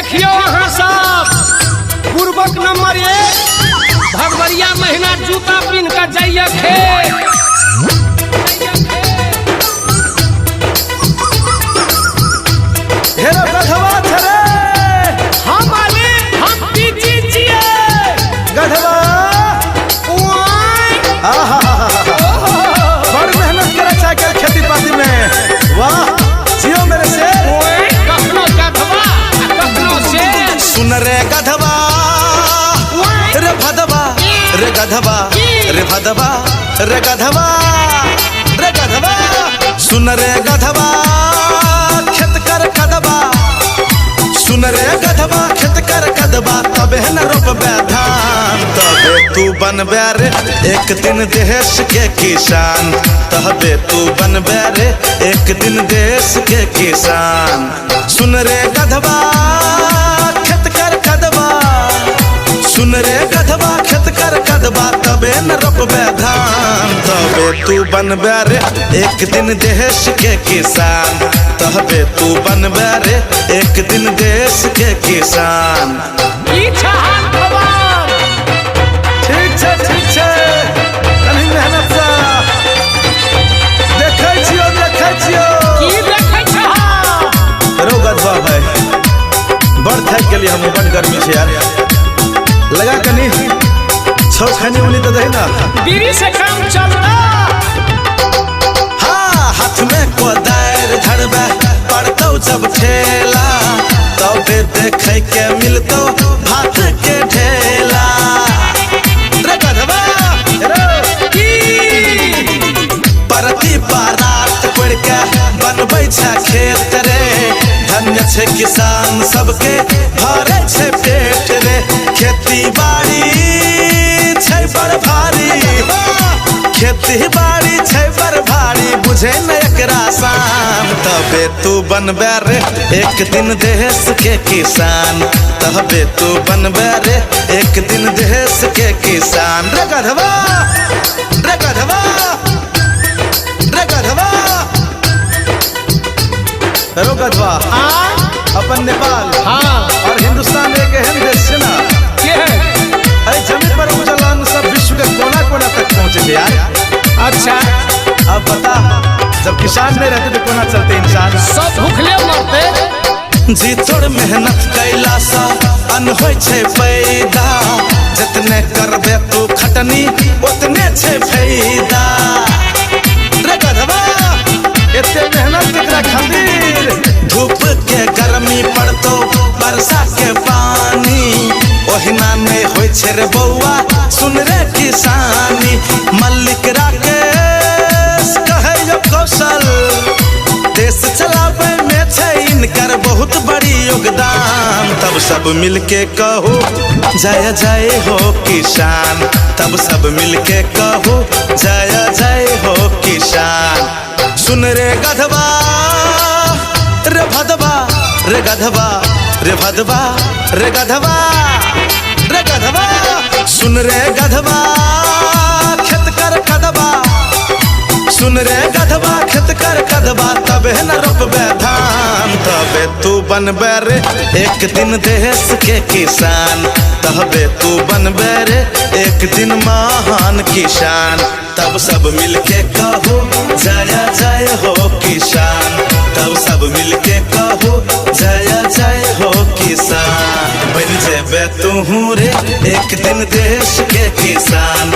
देखियो अहाँ सब पूर्वक नंबर 1 भगवरिया महीना जूता पिन के जाइए खेत। हेरो गधवा छै रे। हम मालिक हम पीजी छियै। गधवा उआई। आहा, बड़ मेहनत करे छै आइकाल्हि खेती पाती में। वाह जियो मेरे शेर। उआई, कखनो गधवा आ कखनो शेर। सुन रे गधवा उआई। रे भदवा रे गधवा रे भदवा रे गधवा रे गधवा। सुन रे गधवा खेत कर कदबा, सुन रे गधवा खेत कर कदबा, तबे न रोपबे धान, तबे तू बनबे रे एक दिन देश के किसान, तबे तू बनबे रे एक दिन देश के किसान। सुन रे गधवा खेत कर कदबा, सुन रे गधवा खेत कर कदबा, तबे न रोपबे धान, तबे तू बनबे रे एक दिन देश के किसान, तबे तू बनबे रे एक दिन देश के किसान। ई छै हाल खबर। ठीक छै ठीक छै, कनी मेहनत से देखै छियौ देखै छियौ। की देखै छह? रो गधवा भाई बड़ थाकि गेलियै हम, बड़ गर्मी छै यार। लगा कनी छौ खनी उनी तऽ दही ना। बीड़ी से काम चलता। हाँ हाथ में कोदारि धरबे पड़तौ जब ठेला, तबे देखै के मिलतौ भात के ढेला। रे गधवा रे। की परती बारात कोड़ि के बनबै छै खेत रे, धन्य छै किसान सबके भरै छै पेट रे। खेती बाड़ी छै बड़ भारी, खेती बाड़ी छै बड़ भारी, बुझे न एकरा शान, तबे तू बनबे रे एक दिन देश के किसान, तबे तू बनबे रे एक दिन देश के किसान। रे गधवा रे गधवा रे गधवा रो गधवा। आ अपन नेपाल हाँ और हिंदुस्तान एक एहन देश छै ना, के है? एहि जमीन पर उपजल अन्न सब विश्व के कोना कोना तक पहुँचे छै यार। अच्छा अब बता जब किसान नहीं रहते तो कोना चलते इंसान? सब भूखले मरते। जी तोड़ मेहनत कैला सा अन्न होइ छै पैदा, जितने करबे तू खटनी उतने छै फायदा। रे गधवा एते मेहनत केकरा खातिर? धूप के गर्मी पड़तो वर्षा के पानी, ओहिना नहीं होइ छै रे बौआ सुन रे किसानी। मल्लिक राकेश कहै कौशल, देश चलाबै में छै इनकर बहुत बड़ी योगदान, तब सब मिलके कहो जय जय हो किसान, तब सब मिलके कहो जय जय हो किसान। सुन रे गधवा रे भदवा रे गधवा रे भदवा रे गधवा रे गधवा। सुन रे गधवा खेत कर कदबा, सुन रे गधवा खेत कर कदबा, तबे न रोपबे धान, तबे तू बनबे रे एक दिन देश के किसान, तबे तू बनबे रे एक दिन महान किसान। तब सब मिलके कहो जय जय हो किसान, तब सब मिलके कहो जय जय हो किसान। बन जेबे तू रे एक दिन देश के किसान,